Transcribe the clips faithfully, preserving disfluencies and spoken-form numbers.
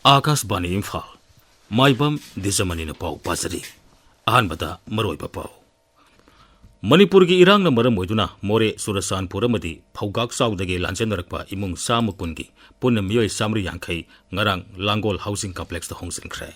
ꯑꯥꯀꯥꯁꯕꯥꯅꯤ ꯏꯝꯐꯥꯜ꯫ ꯃꯥꯏꯕꯝ ꯗꯤꯖꯃꯅꯤꯅ ꯄꯥꯎ ꯄꯥꯖꯔꯤ꯫ ꯑꯍꯥꯟꯕꯗ ꯃꯔꯨꯑꯣꯏꯕ ꯄꯥꯎ꯫ ꯃꯅꯤꯄꯨꯔꯒꯤ ꯏꯔꯥꯡꯅ ꯃꯔꯝ ꯑꯣꯏꯗꯨꯅ ꯃꯣꯔꯦ, ꯆꯨꯔꯆꯥꯟꯄꯨꯔ ꯑꯃꯗꯤ ꯐꯧꯒꯥꯛ ꯆꯥꯎꯗꯒꯤ ꯂꯥꯟꯖꯦꯟꯅꯔꯛꯄ ꯏꯃꯨꯡ ꯆꯥꯝꯃ ꯀꯨꯟꯒꯤ ꯄꯨꯟꯅ ꯃꯤꯑꯣꯏ ꯆꯥꯃꯔꯤ ꯌꯥꯡꯈꯩ ꯉꯔꯥꯡ ꯂꯥꯡꯒꯣꯜ ꯍꯥꯎꯁꯤꯡ ꯀꯝꯄ꯭ꯂꯦꯛꯁꯇ ꯍꯣꯡꯖꯤꯟꯈ꯭ꯔꯦ꯫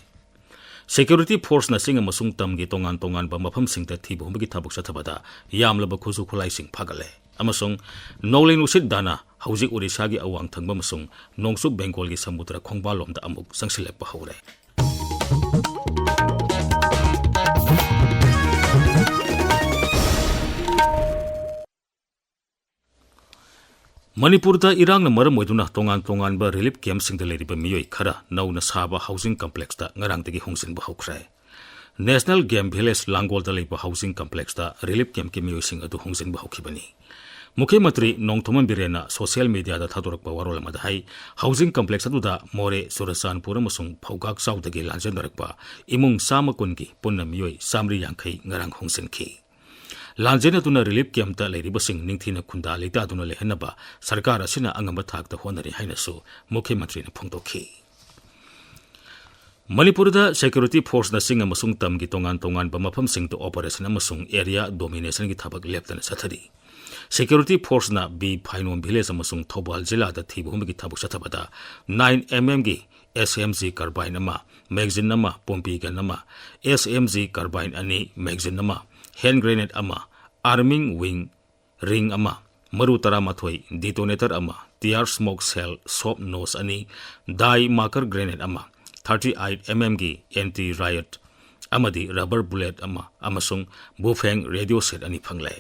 ꯁꯦꯀ꯭ꯌꯨꯔꯤꯇꯤ ꯐꯣꯔꯁꯅ ꯆꯤꯡ ꯑꯃꯁꯨꯡ ꯇꯝꯒꯤ ꯇꯣꯉꯥꯟ ꯇꯣꯉꯥꯟꯕ ꯃꯐꯝꯁꯤꯡꯗ ꯊꯤꯕ ꯍꯨꯝꯕꯒꯤ ꯊꯕꯛ ꯆꯠꯊꯕꯗ ꯌꯥꯝꯂꯕ ꯈꯨꯠꯁꯨ ꯈꯨꯠꯂꯥꯏꯁꯤꯡ ꯐꯥꯒꯠꯂꯦ꯫ ꯑꯃꯁꯨꯡ ꯅꯣꯡꯂꯩ ꯅꯨꯡꯁꯤꯠ ꯗꯥꯅ ꯍꯧꯖꯤꯛ ꯑꯣꯔꯤꯁꯥꯒꯤ ꯑꯋꯥꯡ ꯊꯪꯕ ꯑꯃꯁꯨꯡ ꯅꯣꯡꯆꯨꯞ ꯕꯦꯡꯒꯣꯜꯒꯤ ꯁꯃꯨꯗ꯭ꯔ ꯈꯣꯡꯕꯥꯜꯂꯣꯝꯗ ꯑꯃꯨꯛ ꯆꯪꯁꯤꯜꯂꯛꯄ ꯍꯧꯔꯦ꯫ ꯃꯅꯤꯄꯨꯔꯗ ꯏꯔꯥꯡꯅ ꯃꯔꯝ ꯑꯣꯏꯗꯨꯅ ꯇꯣꯉꯥꯟ ꯇꯣꯉꯥꯟꯕ ꯔꯤꯂꯤꯐ ꯀꯦꯝꯞꯁꯤꯡꯗ ꯂꯩꯔꯤꯕ ꯃꯤꯑꯣꯏ ꯈꯔ ꯅꯧꯅ ꯁꯥꯕ ꯍꯥꯎꯁꯤꯡ ꯀꯝꯄ꯭ꯂꯦꯛꯁꯇ ꯉꯔꯥꯡꯗꯒꯤ ꯍꯣꯡꯖꯤꯟꯕ ꯍꯧꯈ꯭ꯔꯦ꯫ ꯅꯦꯁꯅꯦꯜ ꯒꯦꯝ ꯚꯤꯂꯦꯖ ꯂꯥꯡꯒꯣꯜꯗ ꯂꯩꯕ ꯍꯥꯎꯁꯤꯡ ꯀꯝꯄ꯭ꯂꯦꯛꯁꯇ ꯔꯤꯂꯤꯐ ꯀꯦꯝꯞꯀꯤ ꯃꯤꯑꯣꯏꯁꯤꯡ ꯑꯗꯨ ꯍꯣꯡꯖꯤꯟꯕ ꯍꯧꯈꯤꯕꯅꯤ꯫ ꯃꯨꯈ꯭ꯌ ꯃꯟꯇ꯭ꯔꯤ ꯅꯣꯡꯊꯣꯝꯕꯝ ꯕꯤꯔꯦꯟꯅ ꯁꯣꯁꯤꯌꯦꯜ ꯃꯤꯗꯤꯌꯥꯗ ꯊꯥꯗꯣꯔꯛꯄ ꯋꯥꯔꯣꯜ ꯑꯃꯗ ꯍꯥꯏ, ꯍꯥꯎꯁꯤꯡ ꯀꯝꯄ꯭ꯂꯦꯛꯁ ꯑꯗꯨꯗ ꯃꯣꯔꯦ, ꯆꯨꯔꯆꯥꯟꯄꯨꯔ ꯑꯃꯁꯨꯡ ꯐꯧꯒꯥꯛ ꯆꯥꯎꯗꯒꯤ ꯂꯥꯟꯖꯦꯟꯅꯔꯛꯄ ꯏꯃꯨꯡ ꯆꯥꯝꯃ ꯀꯨꯟꯒꯤ ꯄꯨꯟꯅ ꯃꯤꯑꯣꯏ ꯆꯥꯃꯔꯤ ꯌꯥꯡꯈꯩ ꯉꯔꯥꯡ ꯍꯣꯡꯖꯤꯟꯈꯤ꯫ ꯂꯥꯟꯖꯦꯟꯅꯗꯨꯅ ꯔꯤꯂꯤꯐ ꯀꯦꯝꯞꯇ ꯂꯩꯔꯤꯕꯁꯤꯡ ꯅꯤꯡꯊꯤꯅ ꯈꯨꯟꯗꯥ ꯂꯩꯇꯥꯗꯨꯅ ꯂꯩꯍꯟꯅꯕ ꯁꯔꯀꯥꯔ ꯑꯁꯤꯅ ꯑꯉꯝꯕ ꯊꯥꯛꯇ ꯍꯣꯠꯅꯔꯤ ꯍꯥꯏꯅꯁꯨ ꯃꯨꯈ꯭ꯌ ꯃꯟꯇ꯭ꯔꯤꯅ ꯐꯣꯡꯗꯣꯛꯈꯤ꯫ ꯃꯅꯤꯄꯨꯔꯗ ꯁꯦꯀ꯭ꯌꯨꯔꯤꯇꯤ ꯐꯣꯔꯁꯅ ꯆꯤꯡ ꯑꯃꯁꯨꯡ ꯇꯝꯒꯤ ꯇꯣꯉꯥꯟ ꯇꯣꯉꯥꯟꯕ ꯃꯐꯝꯁꯤꯡꯗ ꯑꯣꯄꯔꯦꯁꯟ ꯑꯃꯁꯨꯡ ꯑꯦꯔꯤꯌꯥ ꯗꯣꯃꯤꯅꯦꯁꯟꯒꯤ ꯊꯕꯛ ꯂꯦꯞꯇꯅ ꯆꯠꯊꯔꯤ꯫ ꯁꯦꯀ꯭ꯌꯨꯔꯤꯇꯤ ꯐꯣꯔꯁꯅ ꯕꯤ ꯐꯥꯏꯅꯣꯝ ꯚꯤꯂꯦꯖ ꯑꯃꯁꯨꯡ ꯊꯧꯕꯥꯜ ꯖꯤꯂꯥꯗ ꯊꯤꯕ ꯍꯨꯝꯕꯒꯤ ꯊꯕꯛ ꯆꯠꯊꯕꯗ ꯅꯥꯏꯟ ꯑꯦꯝ ꯑꯦꯝꯒꯤ ꯑꯦꯁ ꯑꯦꯝ ꯖꯤ ꯀꯥꯔꯕꯥꯏꯟ ꯑꯃ, ꯃꯦꯒꯖꯤꯟ ꯑꯃ, ꯄꯣꯝꯄꯤ ꯒꯟ ꯑꯃ, ꯑꯦꯁ ꯑꯦꯝ ꯖꯤ ꯀꯥꯔꯕꯥꯏꯟ ꯑꯅꯤ, ꯃꯦꯒꯖꯤꯟ ꯑꯃ, ꯍꯦꯟ ꯒ꯭ꯔꯦꯅꯦꯗ ꯑꯃ, ꯑꯥꯔꯃꯤꯡ ꯋꯤꯡ ꯔꯤꯡ ꯑꯃ, ꯃꯔꯨ ꯇꯔꯥꯃꯥꯊꯣꯏ, ꯗꯤꯇꯣꯅꯦꯇꯔ ꯑꯃ, ꯇꯤꯌꯥꯔ ꯁ꯭ꯃꯣꯛ ꯁꯦꯜ, ꯁꯣꯞ ꯅꯣꯁ ꯑꯅꯤ, ꯗꯥꯏ ꯃꯥꯔꯀꯔ ꯒ꯭ꯔꯦꯅꯦꯗ ꯑꯃ, ꯊꯥꯔꯇꯤ ꯑꯩꯠ ꯑꯦꯝ ꯑꯦꯝꯒꯤ ꯑꯦꯟꯇꯤ ꯔꯥꯏꯌꯠ ꯑꯃꯗꯤ ꯔꯕꯔ ꯕꯨꯂꯦꯠ ꯑꯃ ꯑꯃꯁꯨꯡ ꯕꯨꯐꯦꯡ ꯔꯦꯗꯤꯑꯣ ꯁꯦꯠ ꯑꯅꯤ ꯐꯪꯂꯦ꯫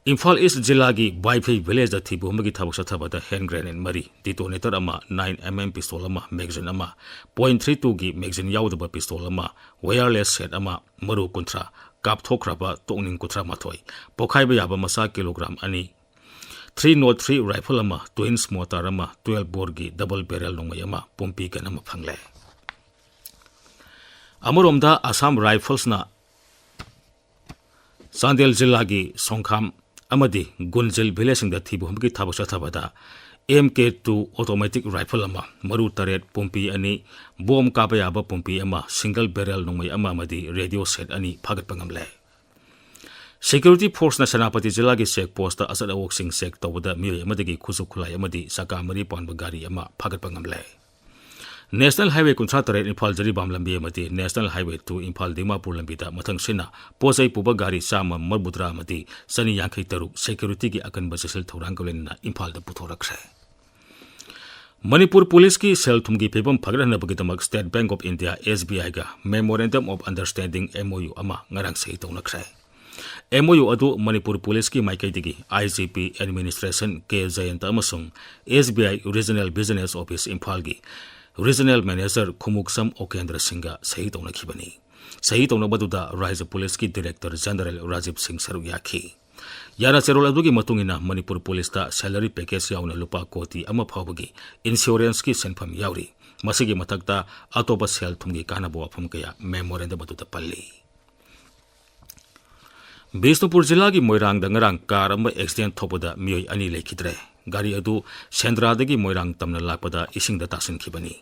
ꯏꯝꯐꯥꯜ ꯏꯁ ꯖꯤꯂꯥꯒꯤ ꯕꯥꯏꯐꯩ ꯚꯤꯂꯦꯖꯇ ꯊꯤꯕ ꯍꯨꯝꯕꯒꯤ ꯊꯕꯛ ꯆꯠꯊꯕꯗ ꯍꯦꯟ ꯒ꯭ꯔꯦꯅꯦꯗ ꯃꯔꯤ, ꯗꯤꯇꯣꯅꯦꯇꯔ ꯑꯃ, ꯅꯥꯏꯟ ꯑꯦꯝ ꯑꯦꯝ ꯄꯤꯁꯇꯣꯜ ꯑꯃ, ꯃꯦꯒꯖꯤꯟ ꯑꯃ, ꯄꯣꯏꯟ ꯊ꯭ꯔꯤ ꯇꯨꯒꯤ ꯃꯦꯒꯖꯤꯟ ꯌꯥꯎꯗꯕ ꯄꯤꯁꯇꯣꯜ ꯑꯃ, ꯋꯥꯌꯔꯂꯦꯁ ꯁꯦꯠ ꯑꯃ, ꯃꯔꯨ ꯀꯨꯟꯊ꯭ꯔꯥ, ꯀꯥꯞꯊꯣꯛꯈ꯭ꯔꯕ ꯇꯣꯛꯅꯤꯡ ꯀꯨꯟꯊ꯭ꯔꯥ ꯃꯥꯊꯣꯏ, ꯄꯣꯈꯥꯏꯕ ꯌꯥꯕ ꯃꯆꯥ ꯀꯤꯂꯣꯒ꯭ꯔꯥꯝ ꯑꯅꯤ, ꯊ꯭ꯔꯤ ꯅꯣꯠ ꯊ꯭ꯔꯤ ꯔꯥꯏꯐꯜ ꯑꯃ, ꯇ꯭ꯋꯤꯟꯁ ꯃꯣꯇꯥꯔ ꯑꯃ, ꯇ꯭ꯋꯦꯜꯕ ꯕꯣꯔꯒꯤ ꯗꯕꯜ ꯕꯦꯔꯦꯜ ꯅꯣꯡꯃꯩ ꯑꯃ, ꯄꯣꯝꯄꯤ ꯒꯟ ꯑꯃ ꯐꯪꯂꯦ꯫ ꯑꯃꯔꯣꯝꯗ ꯑꯁꯥꯝ ꯔꯥꯏꯐꯜꯁꯅ ꯆꯥꯟꯗꯦꯜ ꯖꯤꯂꯥꯒꯤ ꯁꯣꯡꯈꯥꯝ ꯑꯃꯗꯤ ꯒꯨꯟꯖꯤꯜ ꯚꯤꯂꯦꯖꯁꯤꯡꯗ ꯊꯤꯕ ꯍꯨꯝꯕꯒꯤ ꯊꯕꯛ ꯆꯠꯊꯕꯗ M K two automatic rifle ꯑꯃ, ꯃꯔꯨ ꯇꯔꯦꯠ, ꯄꯨꯝꯄꯤ ꯑꯅꯤ, ꯕꯣꯝ ꯀꯥꯞꯄ ꯌꯥꯕ ꯄꯨꯝꯄꯤ ꯑꯃ, single barrel ꯅꯣꯡꯃꯩ ꯑꯃ ꯑꯃꯗꯤ radio set ꯑꯅꯤ ꯐꯥꯒꯠꯄ ꯉꯝꯂꯦ꯫ Security forceꯅ ꯁꯦꯅꯥꯄꯇꯤ ꯖꯤꯂꯥꯒꯤ check postꯇ ꯑꯆꯠ ꯑꯋꯣꯛꯁꯤꯡ check ꯇꯧꯕꯗ ꯃꯤꯑꯣꯏ ꯑꯃꯗꯒꯤ ꯈꯨꯠꯁꯨ ꯈꯨꯠꯂꯥꯏ ꯑꯃꯗꯤ ꯆꯀꯥ ꯃꯔꯤ ꯄꯥꯟꯕ ꯒꯥꯔꯤ ꯑꯃ ꯐꯥꯒꯠꯄ ꯉꯝꯂꯦ꯫ National Highway ꯀꯨꯟꯊ꯭ꯔꯥ ꯇꯔꯦꯠ ꯏꯝꯐꯥꯜ ꯖꯤꯔꯤꯕꯥꯝ ꯂꯝꯕꯤ ꯑꯃꯗꯤ National Highway two Imphal Dimapur ꯂꯝꯕꯤꯗ ꯃꯊꯪ ꯁꯤꯟꯅ ꯄꯣꯠ ꯆꯩ ꯄꯨꯕ ꯒꯥꯔꯤ ꯆꯥꯝꯃ ꯃꯔꯤꯐꯨꯇꯔꯥ ꯑꯃꯗꯤ ꯆꯅꯤ ꯌꯥꯡꯈꯩ ꯇꯔꯨꯛ securityꯒꯤ ꯑꯀꯟꯕ ꯆꯦꯛꯁꯤꯜ ꯊꯧꯔꯥꯡꯒ ꯂꯣꯏꯅꯅ ꯏꯝꯐꯥꯜꯗ ꯄꯨꯊꯣꯔꯛꯈ꯭ꯔꯦ꯫ ꯃꯅꯤꯄꯨꯔ ꯄꯨꯂꯤꯁꯀꯤ ꯁꯦꯜ ꯊꯨꯝꯒꯤ ꯐꯤꯕꯝ ꯐꯒꯠꯍꯟꯅꯕꯒꯤꯗꯃꯛ State Bank of India, SBIꯒ Memorandum of Understanding, MOU ꯑꯃ ꯉꯔꯥꯡ ꯁꯍꯤ ꯇꯧꯅꯈ꯭ꯔꯦ꯫ MOU ꯑꯗꯨ ꯃꯅꯤꯄꯨꯔ ꯄꯨꯂꯤꯁꯀꯤ ꯃꯥꯏꯀꯩꯗꯒꯤ IGP Administration ꯀꯦ ꯖꯌꯟꯇ ꯑꯃꯁꯨꯡ SBI Regional Business Office ꯏꯝꯐꯥꯜꯒꯤ Regional Manager ꯈꯨꯃꯨꯛꯁꯝ ꯑꯣꯀꯦꯟꯗ꯭ꯔ ꯁꯤꯡꯒ ꯁꯍꯤ ꯇꯧꯅꯈꯤꯕꯅꯤ꯫ ꯁꯍꯤ ꯇꯧꯅꯕꯗꯨꯗ ꯔꯥꯖ꯭ꯌ ꯄꯨꯂꯤꯁꯀꯤ Director General ꯔꯥꯖꯤꯕ ꯁꯤꯡ ꯁꯔꯨꯛ ꯌꯥꯈꯤ꯫ ꯌꯥꯅꯆꯦꯔꯣꯜ ꯑꯗꯨꯒꯤ ꯃꯇꯨꯡ ꯏꯟꯅ ꯃꯅꯤꯄꯨꯔ ꯄꯨꯂꯤꯁꯇ salary package ꯌꯥꯎꯅ ꯂꯨꯄꯥ ꯀꯣꯇꯤ ꯑꯃ ꯐꯥꯎꯕꯒꯤ insuranceꯀꯤ ꯁꯦꯟꯐꯝ ꯌꯥꯎꯔꯤ꯫ ꯃꯁꯤꯒꯤ ꯃꯊꯛꯇ ꯑꯇꯣꯞꯄ ꯁꯦꯜ ꯊꯨꯝꯒꯤ ꯀꯥꯟꯅꯕ ꯋꯥꯐꯝ ꯀꯌꯥ memorandum ꯑꯗꯨꯗ ꯄꯜꯂꯤ꯫ ꯕꯤꯁꯅꯨꯄꯨꯔ ꯖꯤꯂꯥꯒꯤ ꯃꯣꯏꯔꯥꯡꯗ ꯉꯔꯥꯡ car ꯑꯃ accident ꯊꯣꯛꯄꯗ ꯃꯤꯑꯣꯏ ꯑꯅꯤ ꯂꯩꯈꯤꯗ꯭ꯔꯦ꯫ ꯒꯥꯔꯤ ꯑꯗꯨ ꯁꯦꯟꯗ꯭ꯔꯥꯗꯒꯤ ꯃꯣꯏꯔꯥꯡ ꯇꯝꯅ ꯂꯥꯛꯄꯗ ꯏꯁꯤꯡꯗ ꯇꯥꯁꯤꯟꯈꯤꯕꯅꯤ꯫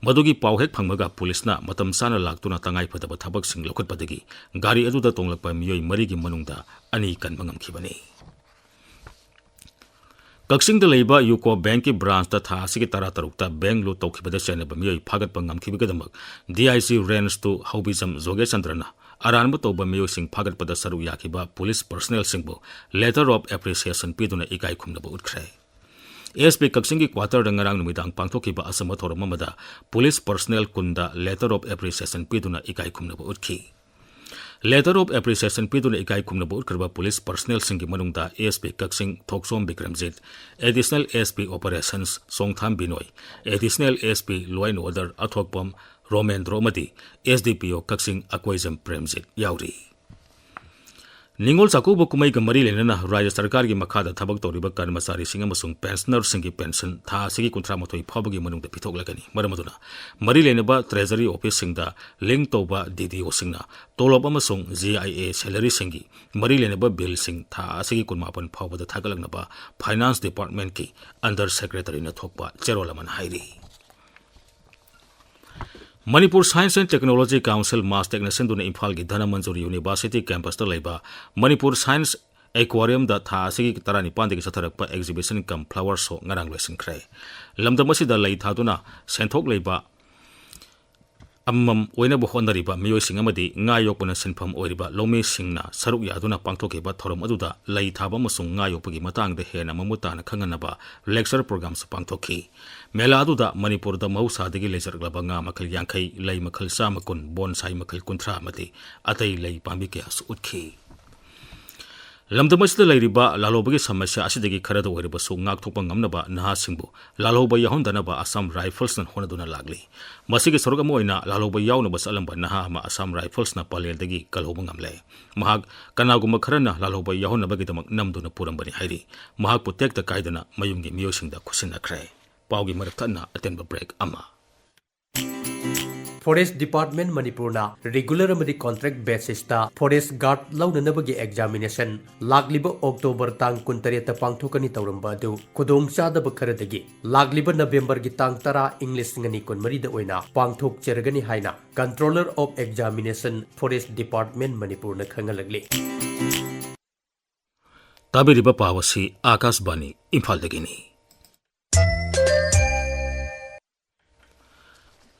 ꯃꯗꯨꯒꯤ ꯄꯥꯎ ꯍꯦꯛ ꯐꯪꯕꯒ ꯄꯨꯂꯤꯁꯅ ꯃꯇꯝ ꯆꯥꯅ ꯂꯥꯛꯇꯨꯅ ꯇꯉꯥꯏꯐꯗꯕ ꯊꯕꯛꯁꯤꯡ ꯂꯧꯈꯠꯄꯗꯒꯤ ꯒꯥꯔꯤ ꯑꯗꯨꯗ ꯇꯣꯡꯂꯛꯄ ꯃꯤꯑꯣꯏ ꯃꯔꯤꯒꯤ ꯃꯅꯨꯡꯗ ꯑꯅꯤ ꯀꯟꯕ ꯉꯝꯈꯤꯕꯅꯤ꯫ ꯀꯛꯆꯤꯡꯗ ꯂꯩꯕ UCO Bankꯀꯤ branchꯇ ꯊꯥ ꯑꯁꯤꯒꯤ ꯇꯔꯥꯇꯔꯨꯛꯇ bank loot ꯇꯧꯈꯤꯕꯗ ꯆꯦꯟꯅꯕ ꯃꯤꯑꯣꯏ ꯐꯥꯒꯠꯄ ꯉꯝꯈꯤꯕꯒꯤꯗꯃꯛ DIC Range two ꯍꯧꯕꯤꯖꯝ ꯖꯣꯒꯦꯁꯆꯟꯗ꯭ꯔꯅ ꯑꯔꯥꯟꯕ ꯇꯧꯕ ꯃꯤꯑꯣꯏꯁꯤꯡ ꯐꯥꯒꯠꯄꯗ ꯁꯔꯨꯛ ꯌꯥꯈꯤꯕ police personnelꯁꯤꯡꯕꯨ letter of appreciation ꯄꯤꯗꯨꯅ ꯏꯀꯥꯏ ꯈꯨꯝꯅꯕ ꯎꯠꯈ꯭ꯔꯦ꯫ SP ꯀꯛꯆꯤꯡꯒꯤ quarterꯗ ꯉꯔꯥꯡ ꯅꯨꯃꯤꯗꯥꯡ ꯄꯥꯡꯊꯣꯛꯈꯤꯕ ꯑꯆꯝꯕ ꯊꯧꯔꯝ ꯑꯃꯗ police personnel ꯀꯨꯟꯗ letter of appreciation ꯄꯤꯗꯨꯅ ꯏꯀꯥꯏ ꯈꯨꯝꯅꯕ ꯎꯠꯈꯤ꯫ Letter of appreciation ꯄꯤꯗꯨꯅ ꯏꯀꯥꯏ ꯈꯨꯝꯅꯕ ꯎꯠꯈ꯭ꯔꯕ police personnelꯁꯤꯡꯒꯤ ꯃꯅꯨꯡꯗ SP Kakching Thokchom Bikramjit, Additional SP Operations Chongtham ꯕꯤꯅꯣꯏ, Additional SP Law and Order ꯑꯊꯣꯛꯄꯝ ꯔꯣꯃꯦꯟꯗ꯭ꯔꯣ ꯑꯃꯗꯤ SDPO ꯀꯛꯆꯤꯡ ꯑꯀꯣꯏꯖꯝ ꯄ꯭ꯔꯦꯝꯖꯤꯠ ꯌꯥꯎꯔꯤ꯫ ꯅꯤꯉꯣꯜ ꯆꯥꯛꯀꯧꯕ ꯀꯨꯝꯍꯩꯒ ꯃꯔꯤ ꯂꯩꯅꯅ ꯔꯥꯖ꯭ꯌ ꯁꯔꯀꯥꯔꯒꯤ ꯃꯈꯥꯗ ꯊꯕꯛ ꯇꯧꯔꯤꯕ ꯀꯔꯃꯆꯥꯔꯤꯁꯤꯡ ꯑꯃꯁꯨꯡ ꯄꯦꯟꯁꯅꯔꯁꯤꯡꯒꯤ ꯄꯦꯟꯁꯟ ꯊꯥ ꯑꯁꯤꯒꯤ ꯀꯨꯟꯊ꯭ꯔꯥ ꯃꯥꯊꯣꯏ ꯐꯥꯎꯕꯒꯤ ꯃꯅꯨꯡꯗ ꯄꯤꯊꯣꯛꯂꯒꯅꯤ꯫ ꯃꯔꯝ ꯑꯗꯨꯅ ꯃꯔꯤ ꯂꯩꯅꯕ ꯇ꯭ꯔꯦꯖꯔꯤ ꯑꯣꯐꯤꯁꯁꯤꯡꯗ ꯂꯤꯡ ꯇꯧꯕ ꯗꯤ ꯗꯤ ꯑꯣꯁꯤꯡꯅ ꯇꯣꯂꯣꯞ ꯑꯃꯁꯨꯡ ꯖꯤ ꯑꯥꯏ ꯑꯦ ꯁꯦꯂꯔꯤꯁꯤꯡꯒꯤ ꯃꯔꯤ ꯂꯩꯅꯕ ꯕꯤꯜꯁꯤꯡ ꯊꯥ ꯑꯁꯤꯒꯤ ꯀꯨꯟꯃꯥꯄꯟ ꯐꯥꯎꯕꯗ ꯊꯥꯒꯠꯂꯛꯅꯕ ꯐꯥꯏꯅꯥꯟꯁ ꯗꯤꯄꯥꯔꯠꯃꯦꯟꯠꯀꯤ ꯑꯟꯗꯔ ꯁꯦꯀ꯭ꯔꯦꯇꯔꯤꯅ ꯊꯣꯛꯄ ꯆꯦꯔꯣꯜ ꯑꯃꯅ ꯍꯥꯏꯔꯤ꯫ Manipur science and technology council, ꯃꯥꯁꯇꯦꯛꯅ ꯁꯤꯟꯗꯨꯅ ꯏꯝꯐꯥꯜꯒꯤ ꯙꯅꯃꯟꯖꯨꯔꯤ ꯌꯨꯅꯤꯚꯔꯁꯤꯇꯤ ꯀꯦꯝꯄꯁꯇ ꯂꯩꯕ ꯃꯅꯤꯄꯨꯔ ꯁꯥꯏꯟꯁ ꯑꯦꯀ꯭ꯋꯥꯔꯤꯌꯝꯗ ꯊꯥ ꯑꯁꯤꯒꯤ ꯇꯔꯥꯅꯤꯄꯥꯟꯗꯒꯤ ꯆꯠꯊꯔꯛꯄ ꯑꯦꯛꯖꯤꯕꯤꯁꯟ ꯀꯝ ꯐ꯭ꯂꯥꯋꯔ ꯁꯣ ꯉꯔꯥꯡ ꯂꯣꯏꯁꯤꯟꯈ꯭ꯔꯦ꯫ ꯂꯝꯗꯝ ꯑꯁꯤꯗ ꯂꯩ ꯊꯥꯗꯨꯅ ꯁꯦꯟꯊꯣꯛ ꯂꯩꯕ ꯑꯃꯃꯝ ꯑꯣꯏꯅꯕ ꯍꯣꯠꯅꯔꯤꯕ ꯃꯤꯑꯣꯏꯁꯤꯡ ꯑꯃꯗꯤ ꯉꯥ ꯌꯣꯛꯄꯅ ꯁꯤꯟꯐꯝ ꯑꯣꯏꯔꯤꯕ ꯂꯧꯃꯤꯁꯤꯡꯅ ꯁꯔꯨꯛ ꯌꯥꯗꯨꯅ ꯄꯥꯡꯊꯣꯛꯈꯤꯕ ꯊꯧꯔꯝ ꯑꯗꯨꯗ ꯂꯩ ꯊꯥꯕ ꯑꯃꯁꯨꯡ ꯉꯥ ꯌꯣꯛꯄꯒꯤ ꯃꯇꯥꯡꯗ ꯍꯦꯟꯅ ꯃꯃꯨꯠ ꯇꯥꯅ ꯈꯪꯍꯟꯅꯕ ꯂꯦꯛꯆꯔ ꯄ꯭ꯔꯣꯒ꯭ꯔꯥꯝꯁꯨ ꯄꯥꯡꯊꯣꯛꯈꯤ꯫ ꯃꯦꯂꯥ ꯑꯗꯨꯗ ꯃꯅꯤꯄꯨꯔꯗ ꯃꯍꯧꯁꯥꯗꯒꯤ ꯂꯩꯖꯔꯛꯂꯕ ꯉꯥ ꯃꯈꯜ ꯌꯥꯡꯈꯩ, ꯂꯩ ꯃꯈꯜ ꯆꯥꯝꯃ ꯀꯨꯟ, ꯕꯣꯟꯁꯥꯏ ꯃꯈꯜ ꯀꯨꯟꯊ꯭ꯔꯥ ꯑꯃꯗꯤ ꯑꯇꯩ ꯂꯩ ꯄꯥꯝꯕꯤ ꯀꯌꯥꯁꯨ ꯎꯠꯈꯤ꯫ ꯂꯝꯗꯝ ꯑꯁꯤꯗ ꯂꯩꯔꯤꯕ ꯂꯥꯜꯍꯧꯕꯒꯤ ꯁꯃꯁ꯭ꯌꯥ ꯑꯁꯤꯗꯒꯤ ꯈꯔꯗ ꯑꯣꯏꯔꯕꯁꯨ ꯉꯥꯛꯊꯣꯛꯄ ꯉꯝꯅꯕ ꯅꯍꯥꯁꯤꯡꯕꯨ ꯂꯥꯜꯍꯧꯕ ꯌꯥꯎꯍꯟꯗꯅꯕ ꯑꯁꯥꯝ ꯔꯥꯏꯐꯜꯁꯅ ꯍꯣꯠꯅꯗꯨꯅ ꯂꯥꯛꯂꯤ꯫ ꯃꯁꯤꯒꯤ ꯁꯔꯨꯛ ꯑꯃ ꯑꯣꯏꯅ ꯂꯥꯜꯍꯧꯕ ꯌꯥꯎꯅꯕ ꯆꯠꯂꯝꯕ ꯅꯍꯥ ꯑꯃ ꯑꯁꯥꯝ ꯔꯥꯏꯐꯜꯁꯅ ꯄꯂꯦꯜꯗꯒꯤ ꯀꯜꯍꯧꯕ ꯉꯝꯂꯦ꯫ ꯃꯍꯥꯛ ꯀꯅꯥꯒꯨꯝꯕ ꯈꯔꯅ ꯂꯥꯜꯍꯧꯕ ꯌꯥꯎꯍꯟꯅꯕꯒꯤꯗꯃꯛ ꯅꯝꯗꯨꯅ ꯄꯨꯔꯝꯕꯅꯤ ꯍꯥꯏꯔꯤ꯫ ꯃꯍꯥꯛꯄꯨ ꯇꯦꯛꯇ ꯀꯥꯏꯗꯅ ꯃꯌꯨꯝꯒꯤ ꯃꯤꯑꯣꯏꯁꯤꯡꯗ ꯈꯨꯠꯁꯤꯟꯅꯈ꯭ꯔꯦ꯫ ꯄꯥꯎꯒꯤ ꯃꯔꯛ ꯊꯠꯅ ꯑꯇꯦꯟꯕ ꯕ꯭ꯔꯦꯛ ꯑꯃ꯫ ꯐꯣꯔꯦꯁ ꯗꯤꯄꯥꯔꯠꯃꯦꯟꯠ ꯃꯅꯤꯄꯨꯔꯅ ꯔꯤꯒꯨꯂꯔ ꯑꯃꯗꯤ ꯀꯣꯟꯇ꯭ꯔꯦꯛ ꯕꯦꯁꯤꯁꯇ ꯐꯣꯔꯦꯁꯠ ꯒꯥꯔꯗ ꯂꯧꯅꯅꯕꯒꯤ ꯑꯦꯛꯖꯥꯃꯤꯅꯦꯁꯟ ꯂꯥꯛꯂꯤꯕ ꯑꯣꯛꯇꯣꯕꯔ ꯇꯥꯡ ꯀꯨꯟꯇꯔꯦꯠꯇ ꯄꯥꯡꯊꯣꯛꯀꯅꯤ ꯇꯧꯔꯝꯕ ꯑꯗꯨ ꯈꯨꯗꯣꯡꯆꯥꯗꯕ ꯈꯔꯗꯒꯤ ꯂꯥꯛꯂꯤꯕ ꯅꯕꯦꯝꯕꯔꯒꯤ ꯇꯥꯡ ꯇꯔꯥ, ꯏꯪ ꯂꯤꯁꯤꯡ ꯑꯅꯤ ꯀꯨꯟꯃꯔꯤꯗ ꯑꯣꯏꯅ ꯄꯥꯡꯊꯣꯛꯆꯔꯒꯅꯤ ꯍꯥꯏꯅ Controller of Examination, Forest Department, ꯃꯅꯤꯄꯨꯔꯅ ꯈꯪꯍꯜꯂꯛꯂꯤ꯫ ꯇꯥꯕꯤꯔꯤꯕ ꯄꯥꯎ ꯑꯁꯤ ꯑꯥꯀꯥꯁꯕꯥꯅꯤ ꯏꯝꯐꯥꯜꯗꯒꯤꯅꯤ꯫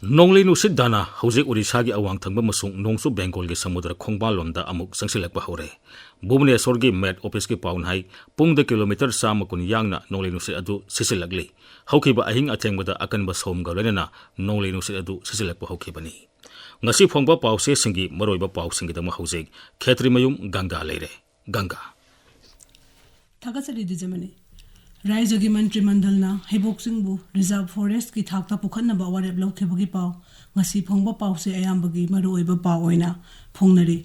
ꯅꯣꯡꯂꯩ ꯅꯨꯡꯁꯤꯠ ꯗꯥꯅꯥ ꯍꯧꯖꯤꯛ ꯑꯣꯔꯤꯁꯥꯒꯤ ꯑꯋꯥꯡ ꯊꯪꯕ ꯑꯃꯁꯨꯡ ꯅꯣꯡꯆꯨꯞ ꯕꯦꯡꯒꯣꯜꯒꯤ ꯁꯃꯨꯗ꯭ꯔ ꯈꯣꯡꯕꯥꯜꯂꯣꯝꯗ ꯑꯃꯨꯛ ꯆꯪꯁꯤꯜꯂꯛꯄ ꯍꯧꯔꯦ꯫ ꯚꯨꯕꯅꯦꯁꯣꯔꯒꯤ ꯃꯦꯠ ꯑꯣꯐꯤꯁꯀꯤ ꯄꯥꯎꯅ ꯍꯥꯏ, ꯄꯨꯡꯗ ꯀꯤꯂꯣꯃꯤꯇꯔ ꯆꯥꯝꯃ ꯀꯨꯟ ꯌꯥꯡꯅ ꯅꯣꯡꯂꯩ ꯅꯨꯡꯁꯤꯠ ꯑꯗꯨ ꯁꯤꯠꯆꯤꯜꯂꯛꯂꯤ꯫ ꯍꯧꯈꯤꯕ ꯑꯍꯤꯡ ꯑꯊꯦꯡꯕꯗ ꯑꯀꯟꯕ ꯁꯣꯝꯒ ꯂꯣꯏꯅꯅ ꯅꯣꯡꯂꯩ ꯅꯨꯡꯁꯤꯠ ꯑꯗꯨ ꯁꯤꯠꯆꯤꯜꯂꯛꯄ ꯍꯧꯈꯤꯕꯅꯤ꯫ ꯉꯁꯤ ꯐꯣꯡꯕ ꯄꯥꯎꯆꯦꯁꯤꯡꯒꯤ ꯃꯔꯨꯑꯣꯏꯕ ꯄꯥꯎꯁꯤꯡꯒꯤꯗꯃꯛ ꯍꯧꯖꯤꯛ ꯈꯦꯇ꯭ꯔꯤꯃꯌꯨꯝ ꯒꯪꯒꯥ ꯂꯩꯔꯦ꯫ ꯒꯪꯒꯥ꯫ ꯊꯥꯒꯠꯆꯔꯤ ꯗꯤꯖꯃꯅꯤ꯫ ꯔꯥꯏꯖ꯭ꯌꯒꯤ ꯃꯟꯇ꯭ꯔꯤ ꯃꯟꯗꯜꯅ ꯍꯩꯕꯣꯛ ꯆꯤꯡꯕꯨ ꯔꯤꯖꯥꯔꯚ ꯐꯣꯔꯦꯁ꯭ꯠꯀꯤ ꯊꯥꯛꯇ ꯄꯨꯈꯠꯅꯕ ꯋꯥꯔꯦꯞ ꯂꯧꯈꯤꯕꯒꯤ ꯄꯥꯎ꯫ ꯉꯁꯤ ꯐꯣꯡꯕ ꯄꯥꯎꯁꯦ ꯑꯌꯥꯝꯕꯒꯤ ꯃꯔꯨꯑꯣꯏꯕ ꯄꯥꯎ ꯑꯣꯏꯅ ꯐꯣꯡꯅꯔꯤ꯫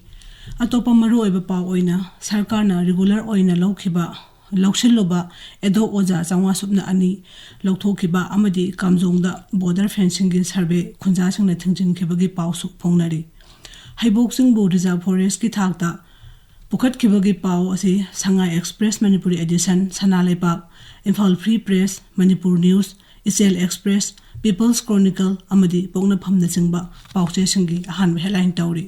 ꯑꯇꯣꯞꯄ ꯃꯔꯨꯑꯣꯏꯕ ꯄꯥꯎ ꯑꯣꯏꯅ, ꯁꯔꯀꯥꯔꯅ ꯔꯤꯒꯨꯂꯔ ꯑꯣꯏꯅ ꯂꯧꯈꯤꯕ, ꯂꯧꯁꯤꯜꯂꯨꯕ ꯑꯦꯗꯣꯛ ꯑꯣꯖꯥ ꯆꯥꯝꯃꯉꯥ ꯁꯨꯞꯅ ꯑꯅꯤ ꯂꯧꯊꯣꯛꯈꯤꯕ ꯑꯃꯗꯤ ꯀꯥꯝꯖꯣꯡꯗ ꯕꯣꯔꯗꯔ ꯐꯦꯟꯁꯤꯡꯒꯤ ꯁꯔꯚꯦ ꯈꯨꯟꯖꯥꯁꯤꯡꯅ ꯊꯤꯡꯖꯤꯟꯈꯤꯕꯒꯤ ꯄꯥꯎꯁꯨ ꯐꯣꯡꯅꯔꯤ꯫ ꯍꯩꯕꯣꯛ ꯆꯤꯡꯕꯨ ꯔꯤꯖꯥꯔꯚ ꯐꯣꯔꯦꯁ꯭ꯠꯀꯤ ꯊꯥꯛꯇ ꯄꯨꯈꯠꯈꯤꯕꯒꯤ ꯄꯥꯎ ꯑꯁꯤ ꯁꯉꯥꯏ ꯑꯦꯛꯁꯄ꯭ꯔꯦꯁ ꯃꯅꯤꯄꯨꯔꯤ ꯑꯦꯗꯤꯁꯟ, ꯁꯅꯥ ꯂꯩꯕꯥꯛ, Imphal free press, Manipur news, ꯏꯆꯦꯜ ꯑꯦꯛꯁꯄ꯭ꯔꯦꯁ, ꯄꯤꯄꯜꯁ ꯀ꯭ꯔꯣꯅꯤꯀꯜ ꯑꯃꯗꯤ ꯄꯣꯛꯅꯐꯝꯅꯆꯤꯡꯕ ꯄꯥꯎꯆꯦꯁꯤꯡꯒꯤ ꯑꯍꯥꯟꯕ ꯍꯦꯗꯂꯥꯏꯟ ꯇꯧꯔꯤ꯫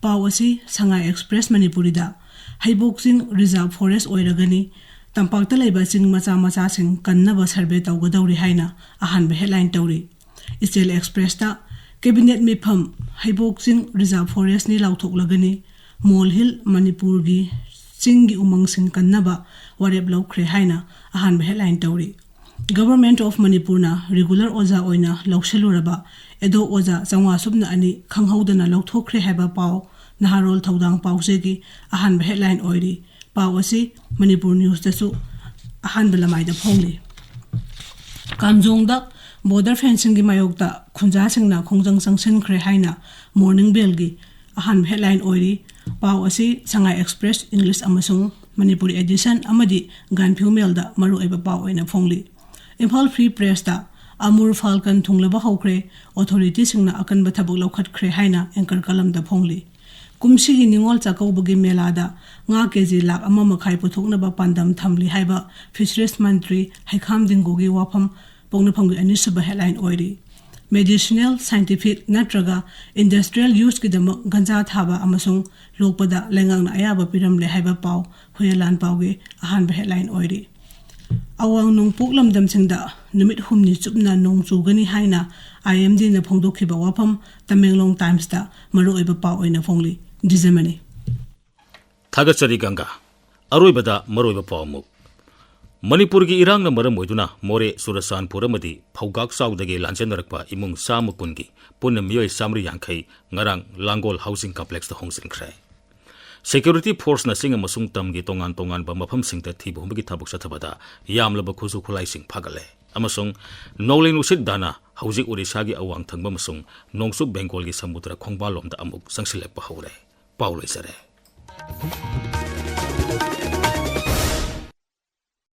ꯄꯥꯎ ꯑꯁꯤ ꯁꯉꯥꯏ ꯑꯦꯛꯁꯄ꯭ꯔꯦꯁ ꯃꯅꯤꯄꯨꯔꯤꯗ ꯍꯩꯕꯣꯛ ꯆꯤꯡ ꯔꯤꯖꯥꯔꯚ ꯐꯣꯔꯦꯁ꯭ꯠ ꯑꯣꯏꯔꯒꯅꯤ, ꯇꯝꯄꯥꯛꯇ ꯂꯩꯕ ꯆꯤꯡ ꯃꯆꯥ ꯃꯆꯥꯁꯤꯡ ꯀꯟꯅꯕ ꯁꯔꯚꯦ ꯇꯧꯒꯗꯧꯔꯤ ꯍꯥꯏꯅ ꯑꯍꯥꯟꯕ ꯍꯦꯗꯂꯥꯏꯟ ꯇꯧꯔꯤ꯫ ꯏꯆꯦꯜ ꯑꯦꯛꯁꯄ꯭ꯔꯦꯁꯇ ꯀꯦꯕꯤꯅꯦꯠ ꯃꯤꯐꯝ, ꯍꯩꯕꯣꯛ ꯆꯤꯡ ꯔꯤꯖꯥꯔꯚ ꯐꯣꯔꯦꯁ꯭ꯠꯅꯤ ꯂꯥꯎꯊꯣꯛꯂꯒꯅꯤ, ꯃꯣꯜ ꯍꯤꯜ ꯃꯅꯤꯄꯨꯔꯒꯤ ꯆꯤꯡꯒꯤ ꯎꯃꯪꯁꯤꯡ ꯀꯟꯅꯕ ꯋꯥꯔꯦꯞ ꯂꯧꯈ꯭ꯔꯦ ꯍꯥꯏꯅ ꯑꯍꯥꯟꯕ ꯍꯦꯗꯂꯥꯏꯟ ꯇꯧꯔꯤ꯫ ꯒꯚꯔꯟꯃꯦꯟꯠ ꯑꯣꯐ ꯃꯅꯤꯄꯨꯔꯅ ꯔꯤꯒꯨꯂꯔ ꯑꯣꯖꯥ ꯑꯣꯏꯅ ꯂꯧꯁꯤꯜꯂꯨꯔꯕ ꯑꯦꯗꯣꯛ ꯑꯣꯖꯥ ꯆꯥꯝꯃꯉꯥ ꯁꯨꯞꯅ ꯑꯅꯤ ꯈꯪꯍꯧꯗꯅ ꯂꯧꯊꯣꯛꯈ꯭ꯔꯦ ꯍꯥꯏꯕ ꯄꯥꯎ ꯅꯍꯥꯔꯣꯜ ꯊꯧꯗꯥꯡ ꯄꯥꯎꯆꯦꯒꯤ ꯑꯍꯥꯟꯕ ꯍꯦꯗꯂꯥꯏꯟ ꯑꯣꯏꯔꯤ꯫ ꯄꯥꯎ ꯑꯁꯤ ꯃꯅꯤꯄꯨꯔ ꯅ꯭ꯌꯨꯁꯇꯁꯨ ꯑꯍꯥꯟꯕ ꯂꯃꯥꯏꯗ ꯐꯣꯡꯂꯤ꯫ ꯀꯥꯝꯖꯣꯡꯗ ꯕꯣꯔꯗꯔ ꯐꯦꯟꯁꯤꯡꯒꯤ ꯃꯥꯌꯣꯛꯇ ꯈꯨꯟꯖꯥꯁꯤꯡꯅ ꯈꯣꯡꯖꯪ ꯆꯪꯁꯤꯟꯈ꯭ꯔꯦ ꯍꯥꯏꯅ ꯃꯣꯔꯅꯤꯡ ꯕꯦꯜꯒꯤ ꯑꯍꯥꯟꯕ ꯍꯦꯗꯂꯥꯏꯟ ꯑꯣꯏꯔꯤ꯫ ꯄꯥꯎ ꯑꯁꯤ ꯁꯉꯥꯏ ꯑꯦꯛꯁꯄ꯭ꯔꯦꯁ ꯏꯪꯂꯤꯁ ꯑꯃꯁꯨꯡ ꯃꯅꯤꯄꯨꯔꯤ ꯑꯦꯗꯤꯁꯟ ꯑꯃꯗꯤ ꯒꯥꯟꯐꯤꯎ ꯃꯦꯜꯗ ꯃꯔꯨꯑꯣꯏꯕ ꯄꯥꯎ ꯑꯣꯏꯅ ꯐꯣꯡꯂꯤ꯫ ꯏꯝꯐꯥꯜ ꯐ꯭ꯔꯤ ꯄ꯭ꯔꯦꯁꯇ ꯑꯃꯨꯔ ꯐꯥꯜꯀꯟ ꯊꯨꯡꯂꯕ ꯍꯧꯈ꯭ꯔꯦ, ꯑꯣꯊꯣꯔꯤꯇꯤꯁꯤꯡꯅ ꯑꯀꯟꯕ ꯊꯕꯛ ꯂꯧꯈꯠꯈ꯭ꯔꯦ ꯍꯥꯏꯅ ꯑꯦꯡꯀꯔ ꯀꯂꯝꯗ ꯐꯣꯡꯂꯤ꯫ ꯀꯨꯝꯁꯤꯒꯤ ꯅꯤꯉꯣꯜ ꯆꯥꯛꯀꯧꯕꯒꯤ ꯃꯦꯂꯥꯗ ꯉꯥ ꯀꯦꯖꯤ ꯂꯥꯈ ꯑꯃ ꯃꯈꯥꯏ ꯄꯨꯊꯣꯛꯅꯕ ꯄꯥꯟꯗꯝ ꯊꯝꯂꯤ ꯍꯥꯏꯕ ꯐꯤꯁꯔꯤꯁ ꯃꯟꯇ꯭ꯔꯤ ꯍꯩꯈꯥꯝ ꯗꯤꯡꯒꯣꯒꯤ ꯋꯥꯐꯝ ꯄꯣꯛꯅꯐꯝꯒꯤ ꯑꯅꯤꯁꯨꯕ ꯍꯦꯗꯂꯥꯏꯟ ꯑꯣꯏꯔꯤ꯫ ꯃꯦꯗꯤꯁꯤꯅꯦꯜ, ꯁꯥꯏꯟꯇꯤꯐꯤꯛ ꯅꯠꯇ꯭ꯔꯒ ꯏꯟꯗꯁꯇ꯭ꯔꯤꯌꯦꯜ ꯌꯨꯁꯀꯤꯗꯃꯛ ꯒꯟꯖꯥ ꯊꯥꯕ ꯑꯃꯁꯨꯡ ꯂꯣꯛꯄꯗ ꯂꯩꯉꯥꯛꯅ ꯑꯌꯥꯕ ꯄꯤꯔꯝꯂꯦ ꯍꯥꯏꯕ ꯄꯥꯎ ꯍꯨꯏꯌꯦꯟ ꯂꯥꯟꯄꯥꯎꯒꯤ ꯑꯍꯥꯟꯕ ꯍꯦꯗꯂꯥꯏꯟ ꯑꯣꯏꯔꯤ꯫ ꯑꯋꯥꯡ ꯅꯣꯡꯄꯣꯛ ꯂꯝꯗꯝꯁꯤꯡꯗ ꯅꯨꯃꯤꯠ ꯍꯨꯝꯅꯤ ꯆꯨꯞꯅ ꯅꯣꯡ ꯆꯨꯒꯅꯤ ꯍꯥꯏꯅ ꯑꯥꯏ ꯑꯦꯝ ꯗꯤꯅ ꯐꯣꯡꯗꯣꯛꯈꯤꯕ ꯋꯥꯐꯝ ꯇꯃꯦꯡꯂꯣꯡ ꯇꯥꯏꯝꯁꯇ ꯃꯔꯨꯑꯣꯏꯕ ꯄꯥꯎ ꯑꯣꯏꯅ ꯐꯣꯡꯂꯤ꯫ ꯗꯤꯖꯃꯅꯤ꯫ ꯊꯥꯒꯠꯆꯔꯤ ꯒꯪꯒꯥ꯫ ꯑꯔꯣꯏꯕꯗ ꯃꯔꯨꯑꯣꯏꯕ ꯄꯥꯎ ꯑꯃꯨꯛ꯫ ꯃꯅꯤꯄꯨꯔꯒꯤ ꯏꯔꯥꯡꯅ ꯃꯔꯝ ꯑꯣꯏꯗꯨꯅ ꯃꯣꯔꯦ, ꯆꯨꯔꯆꯥꯟꯄꯨꯔ ꯑꯃꯗꯤ ꯐꯧꯒꯥꯛ ꯆꯥꯎꯗꯒꯤ ꯂꯥꯟꯖꯦꯟꯅꯔꯛꯄ ꯏꯃꯨꯡ ꯆꯥꯝꯃ ꯀꯨꯟꯒꯤ ꯄꯨꯟꯅ ꯃꯤꯑꯣꯏ ꯆꯥꯃꯔꯤ ꯌꯥꯡꯈꯩ ꯉꯔꯥꯡ ꯂꯥꯡꯒꯣꯜ ꯍꯥꯎꯁꯤꯡ ꯀꯝꯄ꯭ꯂꯦꯛꯁꯇ ꯍꯣꯡꯖꯤꯟꯈ꯭ꯔꯦ꯫ ꯁꯦꯀ꯭ꯌꯨꯔꯤꯇꯤ ꯐꯣꯔꯁꯅ ꯆꯤꯡ ꯑꯃꯁꯨꯡ ꯇꯝꯒꯤ ꯇꯣꯉꯥꯟ ꯇꯣꯉꯥꯟꯕ ꯃꯐꯝꯁꯤꯡꯗ ꯊꯤꯕ ꯍꯨꯝꯕꯒꯤ ꯊꯕꯛ ꯆꯠꯊꯕꯗ ꯌꯥꯝꯂꯕ ꯈꯨꯠꯁꯨ ꯈꯨꯠꯂꯥꯏꯁꯤꯡ ꯐꯥꯒꯠꯂꯦ ꯑꯃꯁꯨꯡ ꯅꯣꯡꯂꯩ ꯅꯨꯡꯁꯤꯠ ꯗꯥꯅ ꯍꯧꯖꯤꯛ ꯑꯣꯔꯤꯁꯥꯒꯤ ꯑꯋꯥꯡ ꯊꯪꯕ ꯑꯃꯁꯨꯡ ꯅꯣꯡꯆꯨꯞ ꯕꯦꯡꯒꯣꯜꯒꯤ ꯁꯃꯨꯗ꯭ꯔ ꯈꯣꯡꯕꯥꯜꯂꯣꯝꯗ ꯑꯃꯨꯛ ꯆꯪꯁꯤꯜꯂꯛꯄ ꯍꯧꯔꯦ꯫ ꯄꯥꯎ ꯂꯣꯏꯖꯔꯦ꯫